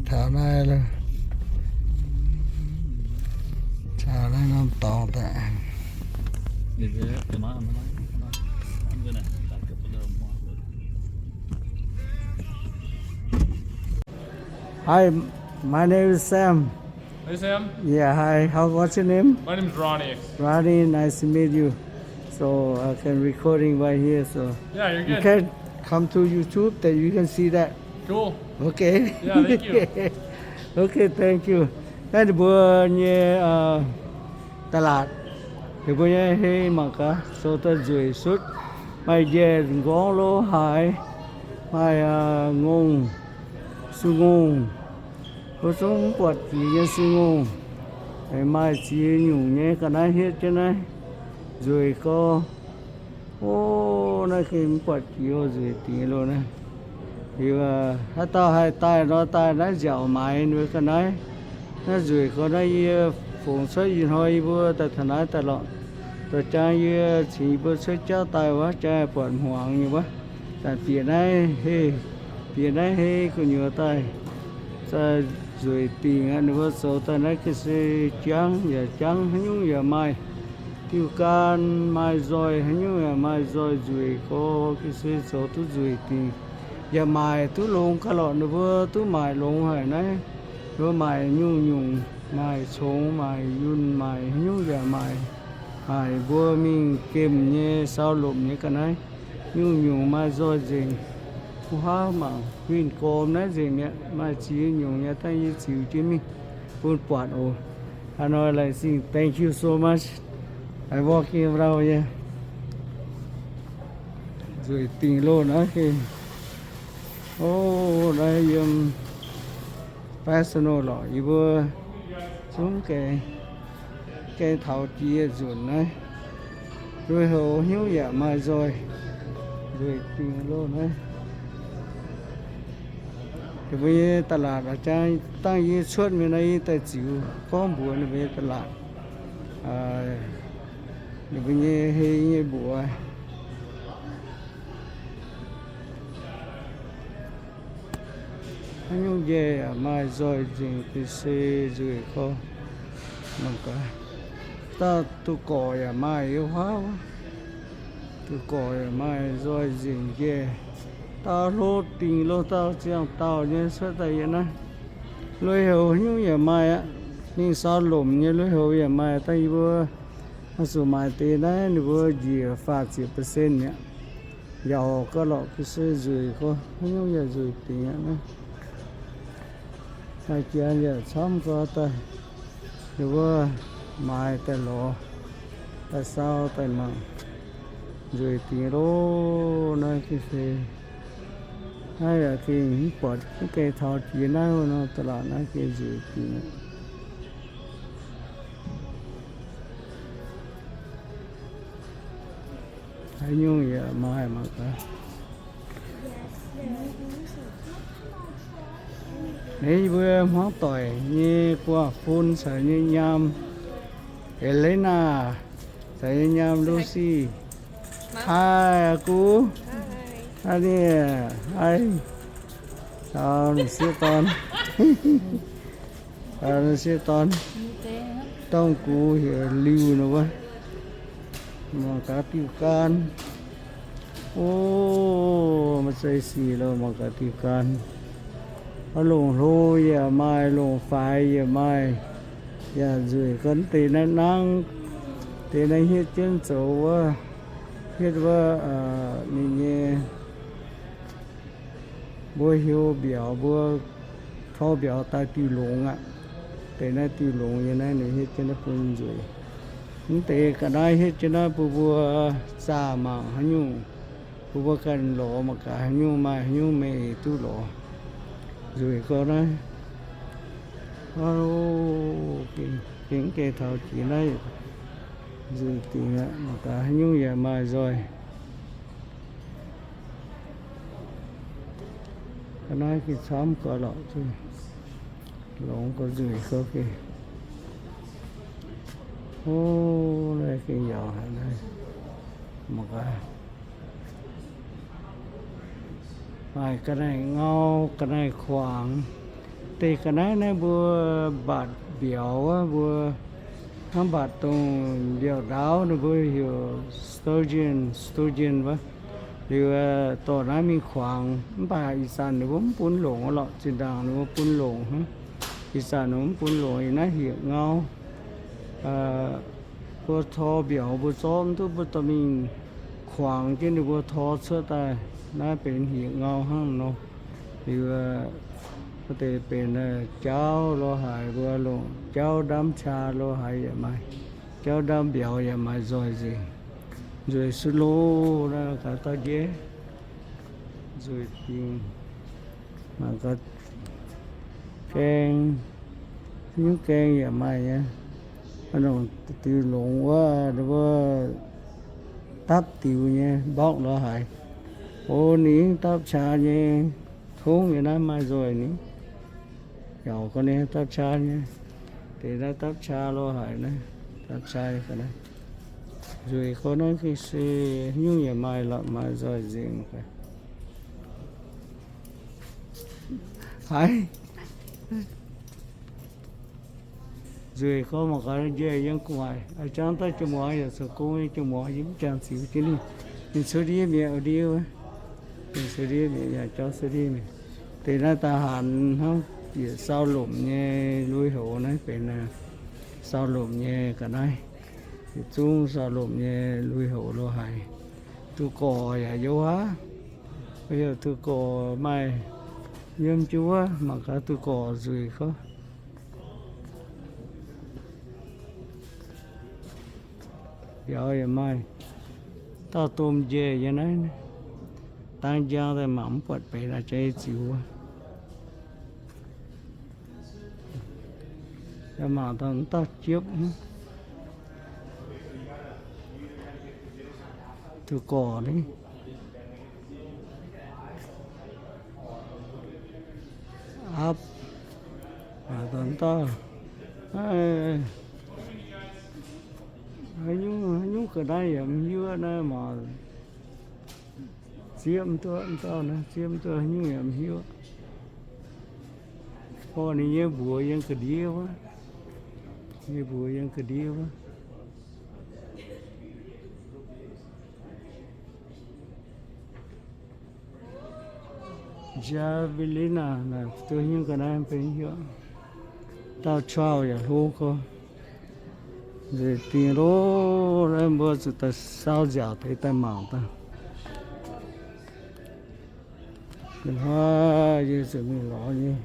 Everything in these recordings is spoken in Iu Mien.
Taux naaiv, taux naaiv norm dorngx daaih. Hi, my name is Sam. Hey, Sam. Yeah, hi. How, what's your name? My name is Ronnie. Ronnie, nice to meet you. So I can recording right here. So yeah, you're good. You can come to YouTube, then you can see that. Cool. Okay. Yeah, thank you. Okay, thank you. Naaiv ninh mbuo nyei, uh, ตลาด. Ninh mbuo nyei hei mangc gaax, sou daaih nzueic sutv. Maaih njaih nqorngv lo haaix, maaih, uh, ngongh, su ngongh. Mbuo zungv mv buatc jiex nyei su ngongh. Maaih ziex nyungc nyei ga'naaiv hietv jienv naaiv nzueic gorx. O, naaiv gengh mv buatc jiex nzueic dingc loh naaiv. Liuz, haaix dauh haih daaih nor, daaih naaiv nziaauc maaiz ninh mbuo ga'naaiv. Naaiv nzueic gorx naaiv yie fungx cuotv ih hnoi yie mbuo daaih taux naaiv daaih lorqc. Dorh jangv yie cingx yie mbuo cuotv jauv daaih wuov, jangv buatc hmuangx nyei wuov. Zanc bieqc naaiv hei, bieqc naaiv hei gu'nyuoz daaih, daaih nzueic dingc aqv. Ninh mbuo zoux daaih naaiv ga'sie jangv yaac jangv, haaix nyungc yaac maaih. Diuh gan maaih nzoih, haaix nyungc yaac maaih nzoih, nzueic gorx ga'sie zoux duqv nzueic dingc. Yaac maaic duqv longx gauh lorqc, ninh mbuo duqv maaic longx haic naaiv. Ninh mbuo maaic nyungc-nyungc, maaic congx, maaic yunh, maaic haaix nyungc yaac maaic. Haic mbuo mingh gemh nyei, sau lomc nyei ga'naaiv, nyungc-nyungc maaih nzoih nzengc. Mbuo huaav mangc winh gormx naaiv nzengc mi'aqv, maaih ziex nyungc nyei, dangh yie ziux jienv mingh bun buatc oc. Hnoi laengz zingh, thank you so much. I walking around here. Nzueic dingc loh naaiv gengh. O, naaiv yiem Fresno lorqc, yie mbuo zungv gaengh, gaengh taux jiex nzunc naaiv. Lui-houx hnyouv yaac maaih nzoih, nzueic dingc loh naaiv. Ninh mbuo nyei ตลาด a'jang, dangh yie cuotv mingh naaiv yie daaih ziux gorngv mbuox ninh mbuo nyei ตลาด. Ninh mbuo nyei hei nyei mbuox. Haaix nyungc njaih yaac maaih nzoih nzengc, ga'sie nzueic gorx. Mangc gaax, dauh duqv gorx yaac maaih yiem huaav wuov. Duqv gorx yaac maaih nzoih nzengc njaih. Dauh hlo dingc loh, dauh ziangh dauh nyei cuotv daaih yiem naaiv. Lui-houx haaix nyungc yaac maaih aqv. Mingh sau lomc nyei lui-houx yaac maaih. Dangh yie mbuo oix zuqc maaiz deix naaiv, ninh mbuo njiec faah ziepc percent mi'aqv. Yaac horpc gauh lorqc, ga'sie nzueic gorx, haaix nyungc yaac nzueic dingc aqv naaiv. Haih janx yaac camv gorx daaih, ninh mbuo maaiz daaih lorz, daaih sau daaih mangc, nzueic dingc loh naaiv ga'sie. Naaiv yaac gengh mv buatc, mv gaengh taux jiex naaiv wuov nor, ตลาด naaiv gengh nzueic dingc aqv. Haaix nyungc yaac maaih mangc gaax. Naaiv yie mbuo hmuangv doic nyei gu'nguaaz-fun caux nyei nyaam, Elena caux nyei nyaam, Lucy. Hi, aa gu. Hi, nie. Hi. Caux m'sieqv dorn. M'sieqv dorn, dongh gux heuc Liuh nor wuov. Mangc gaax diuh gan. O, maaih zeiz sic loh, mangc gaax diuh gan. Longc hlo yaac maaih, longc faix yaac maaih. Yaac nzueic gorx, deix naaiv nangv, deix naaiv hietv jienv zoux wuov, hietv wuov, ninh nyei, mbuo heuc mbiauz, mbuo tor mbiauz daaih diuh longx aqv. Deix naaiv diuh longx nyei naaiv, ninh hietv jienv naaiv bun nzueic. Mv deix ga'naaiv hietv jienv naaiv bun mbuo zaah mangc haaix nyungc, bun mbuo ganh lorz mangc gaax haaix nyungc maaih, haaix nyungc meih duqv lorz. Nzueic gorx naaiv. Gengh, gengh taux jiex naaiv, nzueic dingc aqv. Mangc gaax haaix nyungc yaac maaih nzoih. Ga'naaiv gengh camv gorx lorqc, longx gorx, nzueic gorx gengh. O, naaiv gengh yaauc haic naaiv. Mangc gaax. Maaih ga'naaiv ngau, ga'naaiv kuangx, Deix ga'naaiv naaiv mbuo mbatc mbiauz wuov, mbuo hnangv mbatc dongh mbiauz ndaauv ninh mbuo heuc sturgeon, sturgeon wuov. Liuz dorh naaiv mingh kuangx, mv baac ih zanc ninh mbuo mv bun longc lorqc. Zinh ndaangc ninh mbuo bun longc hnangv. Ih zanc ninh mbuo mv bun longc, ih naaiv heuc ngau. Mbuo tor mbiauz mbuo zorqv mv duqv, mbuo dorh mingh kuangx jienv ninh mbuo tor cuotv daaih, naaiv benx heuc ngau hnangv nor. Liuz deix benx jauv lo haic, mbuo longc jauv ndamv qaqv lo haic yaac maaih, jauv ndamv mbiauz yaac maaih nzoih nzengc. Nzueic suv lo, naaiv gaax dauh njiec, nzueic dingc. Mangc gaax, gaeng, nyungc gaeng yaac maaih nyei. Aa, longc diux longx wuov, mbuo dapv diux nyei mborqv lo haic. O, ninh dapv qaqv nyei, tongv nyei naaiv maaih nzoih ni. Yaac gorngv ninh dapv qaqv nyei. Deix naaiv dapv qaqv lo haic naaiv, dapv qaqv nyei ga'naaiv. Nzueic gorngv naaiv gengh se nyungc yaac maaih lorqc, maaih nzoih nzengc. Haiz nzueic gorngv mangc gaax, njiec yiem gu'nguaaic, a'jangv daaih jiex muangx yaac zoux gong nyei, jiex muangx yie mv jangx ziux jienv ninh. Ninh cuotv ndiev mi'aqv, ndiev wuov. Ninh cuotv ndiev mi'aqv, yaac jauv cuotv ndiev mi'aqv. Deix naaiv da'hanx hnangv bieqc sau lomc nyei lui-houx naaiv benx sau lomc nyei ga'naaiv. Yietc zungv sau lomc nyei lui-houx lo haic. Duqv gorx yaac yov aqv. Heuc duqv gorx maaih yiem jienv wuov, mangc gaax duqv gorx nzueic gorngv. Mbiauz yaac maaih, dauh domh njiec yiem naaiv, dangh njang daaih mangc mv buatc benx aqv, jiex ziux wuov. Mangc daaih mv dauh jiepv, duqv gorx ni. Aapv, mangc daaih mv dauh, haaix nyungc, haaix nyungc ga'naaiv yaac mv hiuv naaiv mangc. Ziepv mv duqv, mv dauh naaiv ziepv mv duqv, haaix nyungc yaac mv hiuv. Orqv, ninh nyei mbuox yiem ga'ndiev wuov. Nyei mbuox yiem ga'ndiev wuov. Javelina naaic duqv nyungc ga'naaiv benx hiuv. Dauh trout yaac hlo gorx. Nzueic dingc loh, naaiv mbuo zuqc daaih saauv nziaauc deix daaih mangc daaih. Yiem huaav yie zuqc mingh lorz nyei.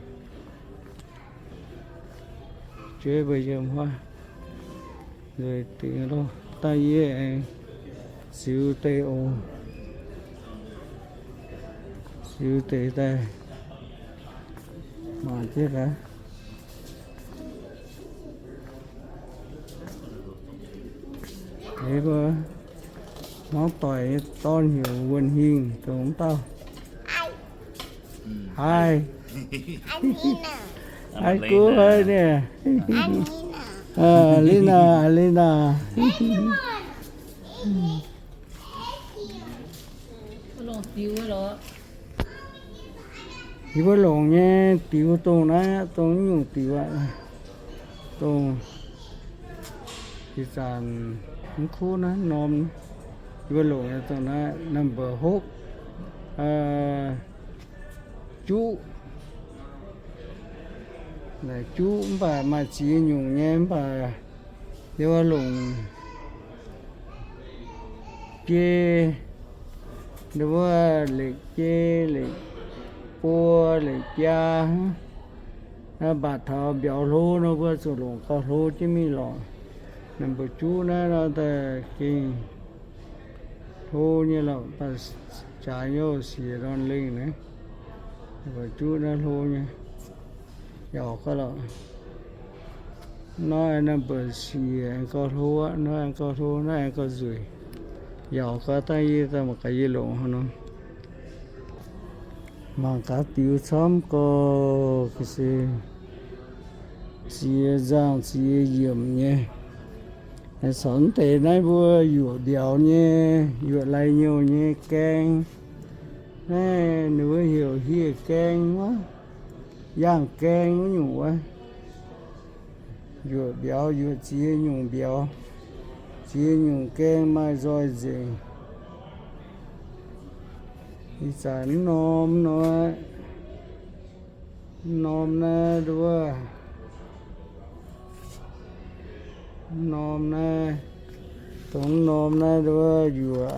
Jueiv mbuo yiem huaav. Nzueic dingc loh, daaih yie aengx ziux deix oc. Ziux deix daaih mangc jienv gaax. Eix mbuo hmuangv doic nyei dorn heuc Wuonh Hingh, dongh wuov dauh. Haaix, haaix gu haaix niaa? Lina, Lina. Yie mbuo longc nyei diux dongh naaiv, dongh nyungc diux aqv. Dongh ih zanc mv kuv naaiv norm, yie mbuo longc nyei dongh naaiv number hopv, juqv. Naaic juqv mv baac maaih ziex nyungc nyei mv baac yie mbuo longc biei, ninh mbuo lekc biei, lekc buo, lekc biaa hnangv. Mbatc taux mbiauz hlo nor mbuo zuqc longc gauh hlo jienv mingh lorqc. Ninh mbuo juqv naaiv nor daaih gengh hlo nyei lorqc, mv baac jaax nyouv siec ndorn lengh naaiv. Ninh mbuo juqv naaiv hlo nyei, yaac gauh lorqc. Naaiv number siec aengx gauh hlo aqv, naaiv aengx gauh hlo, naaiv aengx gauh nzueic. Yaac gauh dangh yie daaih mangc gaax yie longc haaix norm. Mangc gaax diux camv gorx, ga'sie ziex nzangh ziex yiemc nyei. Caux deix naaiv mbuo yuoqc mbiauz nyei, yuoqc lai nyouh nyei gaeng. Naaiv ninh mbuo heuc hieh gaeng wuov. Yaangh gaeng wuov nyungc wuov. Yuoqc mbiauz, yuoqc ziex nyungc mbiauz, ziex nyungc gaeng maaih nzoih nzengc. Ih zanc mv norm nor, mv norm naaiv nduov, mv norm naaiv, dongh mv norm naaiv nduov yuoqc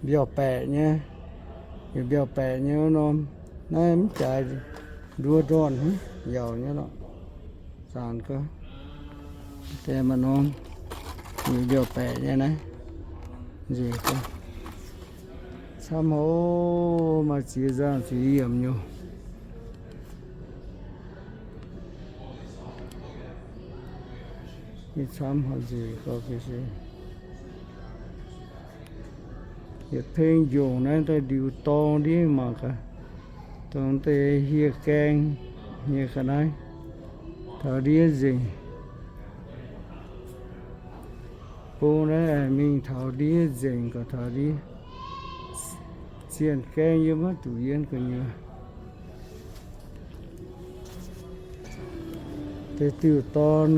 mbiauh baeqc nyei, yuoqc mbiauh baeqc nyei wuov norm. Naaiv mv jaaix nduov ndorn hnangv, yauc nyei lorqc. Zanc gau, deix maaih norm, yuoqc mbiauh baeqc nyei naaiv. Nzengc gau. Camv haic, maaih ziex nzangh ziex yiemc nyei. Ih camv haic nzengc gau se. Yietc peng njongc naaiv daaih ndiux dorng ndiev mangc gaax. Dongh deix hieh gaeng nyei ga'naaiv taux ndiev nzengc. Bung naaiv mingh taux ndiev nzengc, gauh taux ndiev zienh gaeng yie maiv zuqc yiem gu'nyuoz. Deix diuh dorn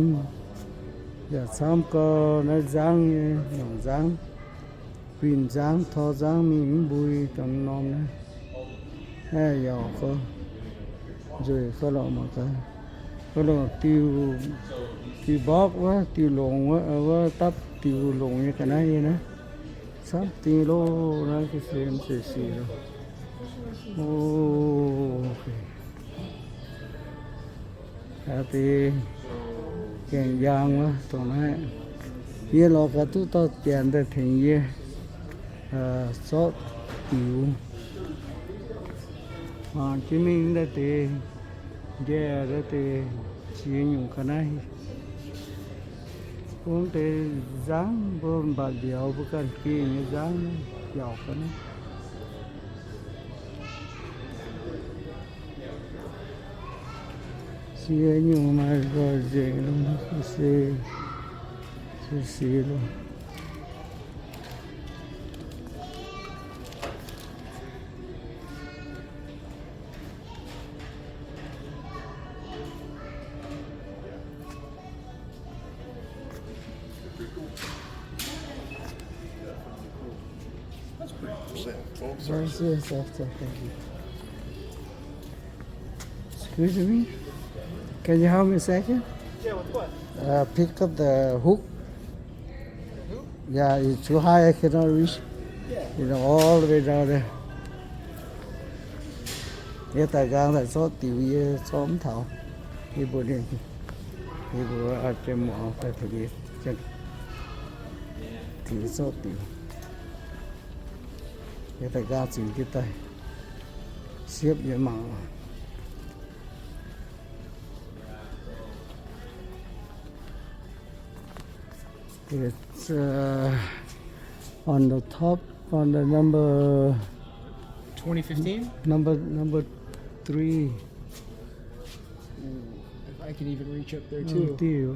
yaac camv gau naaiv nzangv nyei, nongc nzangv, guinh nzangv, tor nzangv mingh mv mbui dongh norm naaiv. Naaiv yaac gau, nzueic gau lorqc mangc gaax. Gau lorqc diuh, diuh mborqv wuov, diuh longc wuov, wuov dapv diuh longc nyei ga'naaiv nyei naaiv. Camv dingh loh, naaiv ga'sie sic loh. O, haaix deix gaengh yaang wuov dongh naaiv. Yie lorz gaax duqv dauh janx daaih tengx yie zorqv diux. Mangc jienv mingh naaiv deix njaih naaiv deix ziex nyungc ga'naaiv. Bung deix nzangv mbuo mbatc mbiauz mbuo ganh geh nyei nzangv yaac ga'naaiv. Ziex nyungc maaih nzoih nzengc longx, se, se sic longx. That's pretty cool. Yes, yes, yes, yes, thank you. Excuse me? Can you help me a second? Yeah, with what? Uh, pick up the hook. Hook? Yeah, it's too high, I cannot reach. Yeah. You know, all the way down there. Yie daaih nqaang daaih zorqv diux, yie zorqv mv taux. Yie mbuo ninh, yie mbuo jien muoz daaih tengx yie, diux zorqv diux. Yie daaih nqaang zingx jienv daaih siepv yie mangc. It's, uh, on the top, on the number, twenty fifteen? Number, number three. Ooh, if I can even reach up there, oh, too. Dear.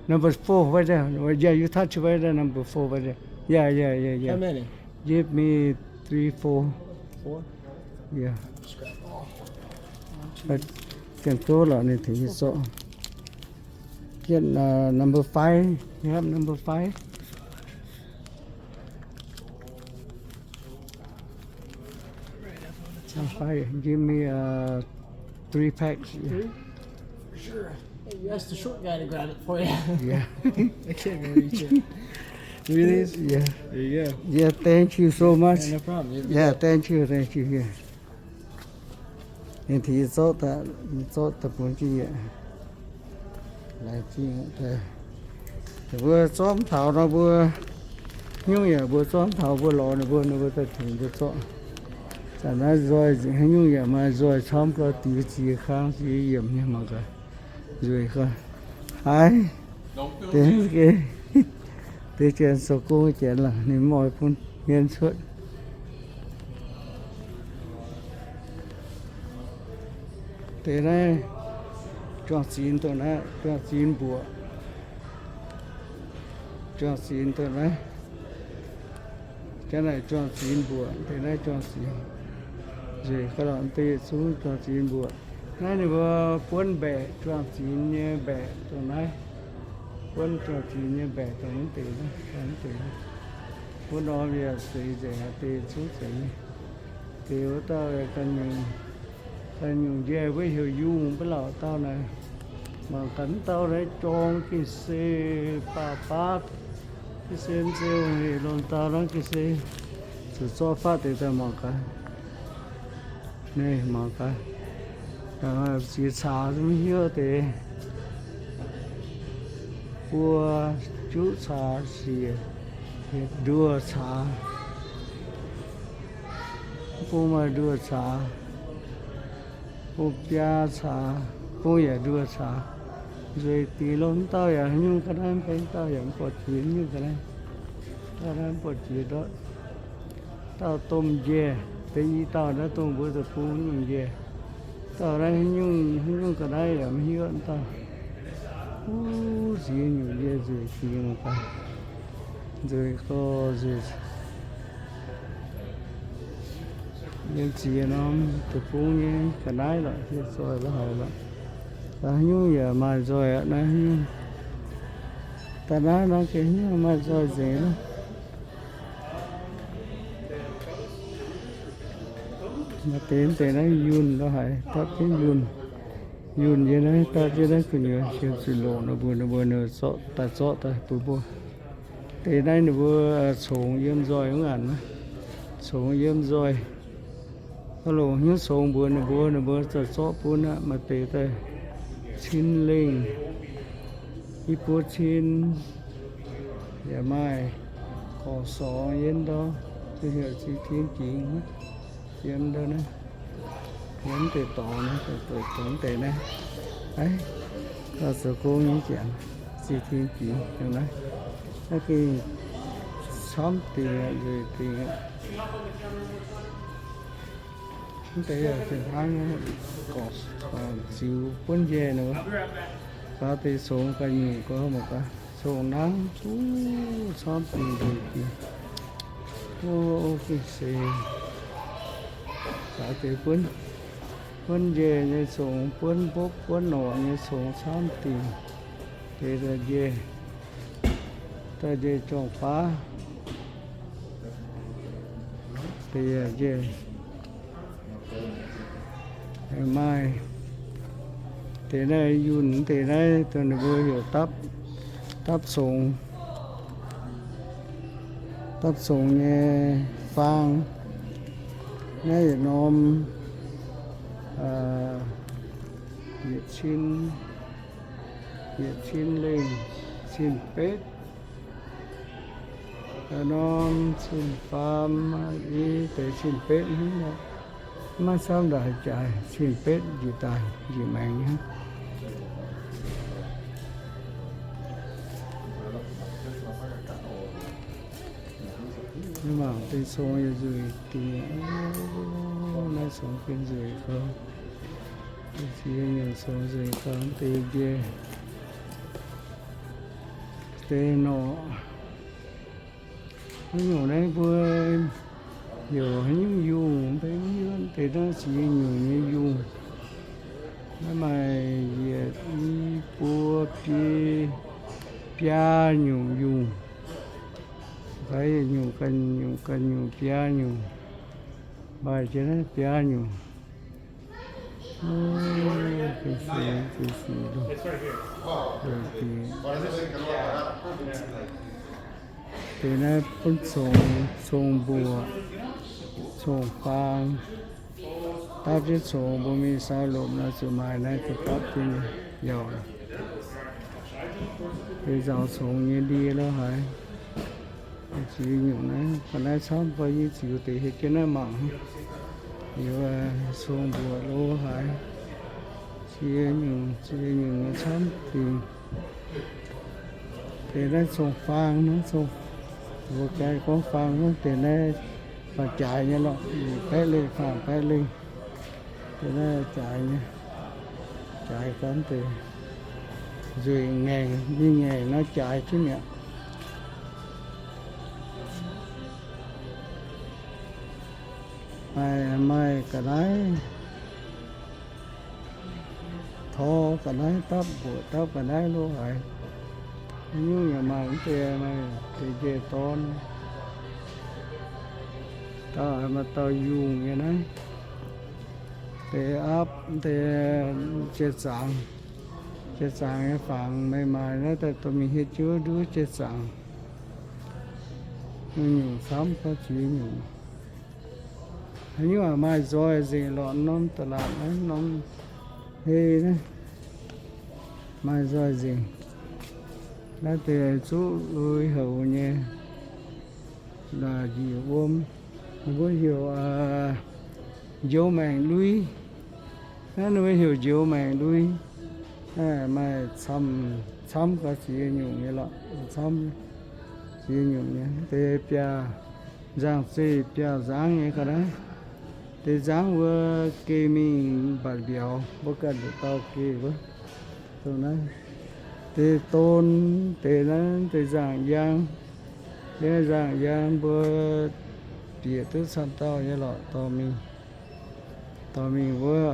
Number four right there. Well, yeah, you touch right there, number four right there. Yeah, yeah, yeah, yeah. How many? Give me three, four. Four? Yeah. Just grab all. One, two. But can go lah, ninh tengx yie zorqv. Get, uh, number five. You have number five? Number five. Give me, uh, three packs. Yeah. Three? For sure. Hey, you asked the short guy to grab it for you. Yeah. I can't even reach it. Give me these? Yeah. There you go. Yeah, thank you so much. Yeah, no problem. Yeah, thank you, thank you. Yeah. Ninh tengx yie zorqv daaih, zorqv daaih bun jienv yie. Laengz zingh daaih. Mbuo zorqv mv taux nor mbuo nyungc yaac mbuo zorqv mv taux mbuo lorz ninh mbuo, ninh mbuo daaih tengx mbuo zorqv. Zanc naaiv nzoih nzengc haaix nyungc yaac maaih nzoih camv gau, diux ziex kang ziex yiemc nyei mangc gaax. Nzueic gau. Haiz deix, deix janx zoux gong janx lorqc, ninh mv oix bun hmien cuotv. Deix naaiv juang-zinx dongh naaiv, juang-zinx mbuoqc. Juang-zinx dongh naaiv. Janx naaic juang-zinx mbuoqc, deix naaiv juang-zinx. Nzueic gauh lorqc, deix yietc zungv juang-zinx mbuoqc. Naaiv ninh mbuo buonv mbaeqc juang-zinx nyei mbaeqc dongh naaiv. Buonv juang-zinx nyei mbaeqc dongh mv deix naaiv, dongh mv deix naaiv. Wuov norm yaac zeiz nzengc, deix yietc zungv zeiz nyei. Deix wuov dauh ganh nyungc, ganh nyungc njaih mbuo heuc yungh mv lauh dauh naaic. Mangc gaax mv dauh naaiv jorng gengh se baav baav, gengh se mv zeiz hec lomh dauh naaiv gengh se zuqc zorqv fatv deix daaih mangc gaax. Naaiv mangc gaax, ziex caax mv hiuv deix. Buo juqv caax siec, nduoh caax, bung maaih nduoh caax, bung biaa caax, bung yaac nduoh caax. Nzueic dingc loh, mv dauh yaac haaix nyungc ga'naaiv mv bei, mv dauh yaac mv buatc jiex haaix nyungc ga'naaiv. Dauh naaiv mv buatc jiex ndortv. Dauh domh njaih, deix i dauh naaiv dongh mbuo deic-bung nyungc njaih. Dauh naaiv haaix nyungc, haaix nyungc ga'naaiv yaac mv hiuv dauh. Wuov ziex nyungc njaih nzueic dingc mangc gaax. Nzueic gauh nzueic. Yiem ziex norm deic-bung nyei ga'naaiv lorqc, hieh zoih la'haic lorqc. Da'haaix nyungc yaac maaih nzoih aqv naaiv nyungc. Da'naaiv nor gengh haaix nyungc maaih nzoih nzengc loh. Maaih deix, deix naaiv yunh la'haic, dapv jienv yunh. Yunh yiem naaiv, dapv jienv naaiv gu'nyuoz, sienx zuqc longc ninh mbuo, ninh mbuo, ninh mbuo zorqv daaih, zorqv daaih bun mbuo. Deix naaiv ninh mbuo congx yiem nzoih wuov ngaanc, congx yiem nzoih. Oix longc hnyouv congx mbuox ninh mbuo, ninh mbuo za'gengh zorqv bun aqv. Maaih deix daaih cin lengh, i buo cin, yaac maaih gorqv-sorngx yiem ndau, heuc zih tin jingx, yiem ndau naaiv, yiem deix dorngx naaiv, deix deix naaiv. Aa, gauh zoux gong nyei jangx, zih tin jingx yiem naaiv. Naaiv gengh camv dingc aqv, nzueic dingc aqv. Mv deix yaac fih hnangv, gorqv, ziux buonv njaih nor, gaax deix congx ga'nyungc gorx mangc gaax, congx nangv duqv camv dingc nzueic dingc. O, gengh seix gaax deix buonv, buonv njaih nyei congx, buonv mbopv buonv norqc nyei congx camv dingc. Deix daaih njaih, daaih njaih juang-baav, deix yaac njaih. Maaih deix naaiv yunh, deix naaiv dongh ninh mbuo heuc dapv, dapv congx, dapv congx nyei faang. Naaiv yietc norm yietc cin, yietc cin lengh, cin betv. Norm cin faam, i deix cin betv hnangv nor. Maiv camv ndaaih jaaix, cin betv njiec daaih njiec maengx hnangv. Mangc deix congx yaac nzueic dingc. Naaiv congx gengh nzueic gauh. Ziex nyungc congx nzueic gauh deix njaih. Deix norqc. Haaix nyungc naaiv mbuo heuc haaix nyungc yungh, mv bei mv hiuv. Deix naaiv ziex nyungc nyei yungh. Naaiv maaih yietc, i, buo, biei, biaa nyungc yungh. Fai yietc nyungc ganh nyungc ganh nyungc biaa nyungc. Maaih jienv naaiv biaa nyungc. Deix naaiv bun congx, congx mbuoqc, congx faang. Dapv jienv congx mbuo mingh saau lomc nor zuqc maaih naaiv deix dapv jienv nyei yauh. Deix nzaaux congx nyei ndie lo haaix. Ziex nyungc naaiv, ga'naaiv camv fai yie ziux deix hietv jienv naaiv mangc. Liuz, cong mbuoqc lo haaix. Ziex nyungc, ziex nyungc nyei camv dingc. Deix naaiv cong faang naaiv, cong, mbuo ganh gorngv faang naaiv, deix naaiv faang-jaaix nyei lorqc, baeqv lengh, faang baeqv lengh. Deix naaiv jaaix nyei, jaaix ganh deix, nzueic ngaengc, mingh ngaengc naaiv jaaix jienv mi'aqv. Maaih, maaih ga'naaiv tor, ga'naaiv dapv mbuoqc, dapv ga'naaiv lo haic. Nyungc yaac maaih mv deix, maaih deix njiec dorn. Dauh maaih dauh yungh nyei naaiv. Deix aapv deix jiex zaangc, jiex zaangc nyei fangx meih maaih naaiv daaih dorh mingh hietv jienv nduov jiex zaangc. Nyungc camv gorngv ziex nyungc. Haaix nyungc maaih nzoih nzengc lorqc, norm da'laatc naaiv, norm hei naaiv maaih nzoih nzengc. Naaiv deix zuqv lui-houx nyei njiec wuom, ninh mbuo heuc njoux maengc lui. Naaiv ninh mbuo heuc njoux maengc lui. Maaih camv, camv gorngv ziex nyungc nyei lorqc, camv ziex nyungc nyei. Deix biaav nzangc-zeih biaav nzangv nyei ga'naaiv. Deix nzangv wuov geh mingh mbatc mbiauz, mbuo ganh nduqc dauh geh wuov. Dongh naaiv deix don, deix naaiv deix nzangc-yaang. Yie nzangc-yaang mbuo bieqc duqv camv dauh nyei lorqc, dorh mingh, dorh mingh wuov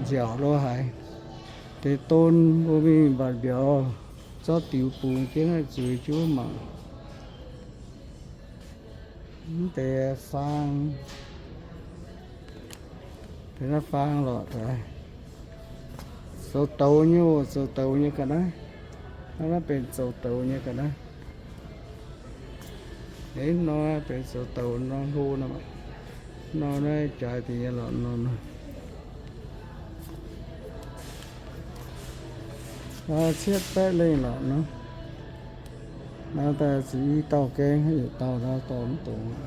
nziaauc lo haic. Deix don mbuo mingh mbatc mbiauz, zorqv diux bungx jienv naaiv zuiz jienv mangc. Mv deix faang, deix naaiv faang lorqc, zoux douz nyei oc, zoux douz nyei ga'naaiv. Naaiv, naaiv benx zoux douz nyei ga'naaiv. Eix nor benx zoux douz nor hlo nor, nor naaiv jaaix deix nyei lorqc nor. Cietv baeqv lengh lorqc nor. Naaiv daaih ziqc i dauh gaeng, yietc dauh naaiv dorh mv dongz.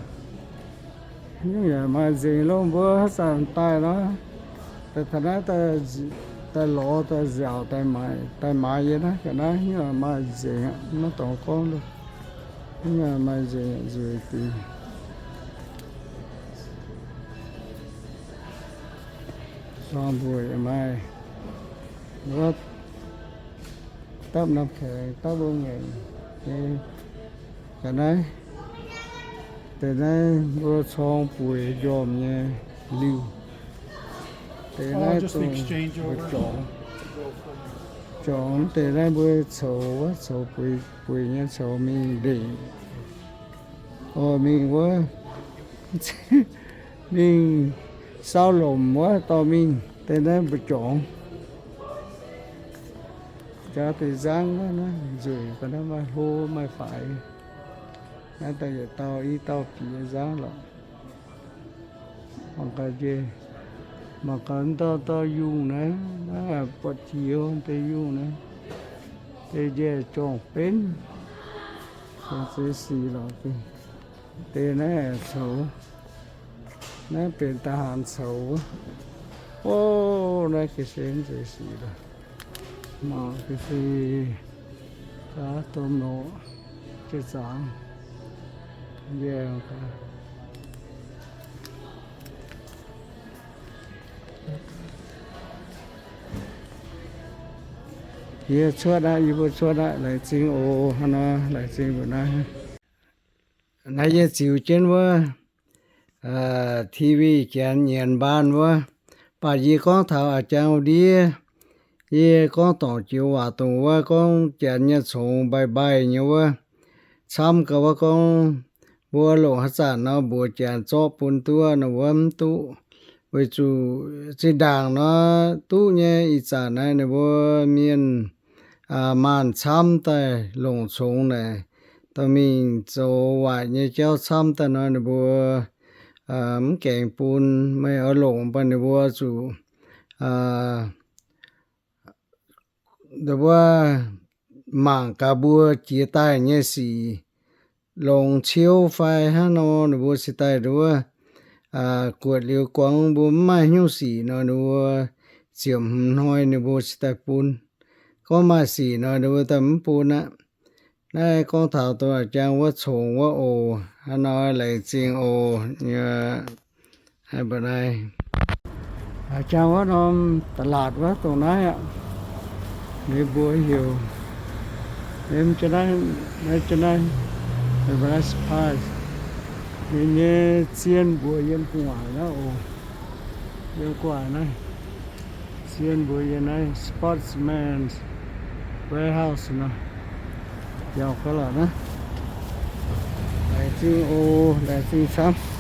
Nyungc yaac maaih nzengc loh, mbuo haaix zanc daaih nor, daaih taux naaiv daaih lorz daaih nziaauc daaih maaiz, daaih maaiz yie naaiv ga'naaiv nyungc maaih nzengc aqv, maiv dorngx gorngv loh. Nyungc maaih nzengc nzueic dingc. Zorng mbuoqc yaac maaih, wuov dapv norm kaengx, dapv wuom ngaengc nyei ga'naaiv. Deix naaiv mbuo corng bueix njormh nyei liuh. Deix naaiv dongh mbuo jorngx, jorngx deix naaiv mbuo coux wuov, coux bueix, bueix nyei coux mingh ndeic, oix mingh wuov, mingh saauv lomc wuov dorh mingh. Deix naaiv mbuo jorngx jaax deix nzangv wuov naaiv nzueic, ga'naaiv maaih hlo maaih faix. Naaiv daaih yietc dauh i dauh bieqc nzangv lorqc. Mangc gaax njiec, mangc gaax dauh dauh yungh naaiv, naaiv buatc jiex deix yungh naaiv, deix njiec jorngh benv, zeix sic lorqc. Deix naaiv coux, naaiv benx da'haanx coux wuov. O, naaiv ga'sie zeix sic lorqc. Mangc ga'sie gaax domh norqc jiex zaangc. Yie gaax, yie cuotv aqv, yie mbuo cuotv aqv, laengz zingh oc. Hnangv nor laengz zingh mbuo naaiv. Naaiv yie ziux jienv wuov TV janx nyienx mbaanh wuov, baac yie gorngv taux a'jang ndiev, yie gorngv dorngc joux waac dongh wuov gorngv janx nyei congx mbaih mbaih nyei wuov, camv gau wuov gorngv mbuo longc haaix zanc nor mbuox janx zorqv bun duqv nor wuov mv duqv. Weic zuqc zinh ndaangc nor duqv nyei, ih zanc naaiv ninh mbuo mienh maanh camv daaih longc congx naaic, dorh mingh zoux waaic nyei jauv camv daaih nor, ninh mbuo mv gaengh bun. Meih oix longc baac ninh mbuo zuqc wuov mangc gaax mbuo jiex daaih nyei sic longx ciouv fai hnangv nor, ninh mbuo cingx daaih wuov guoqv liuz guangc mbuo mv maaih hnyouv sic nor, ninh mbuo ziepc hmz hnoi ninh mbuo cingx daaih bun. Gorngv maaih sic nor, ninh mbuo daaih mv bun aqv. Naaiv gorngv taux dongh a'jang wuov congx wuov oc. Hnangv nor laengz zingh oc. A'jang wuov norm da'laatc wuov dongh naaiv aqv. Ninh mbuo heuc, naaiv, naaiv, naaiv surprise. Ninh nyei zien mbuox yiem gu'nguaaic naaiv oc. Yiem gu'nguaaic naaiv. Zien mbuox yiem naaiv Sportsman's Warehouse nor. Jangx ga'lorqc naaiv. Laengz zingh oc, laengz zingh camv.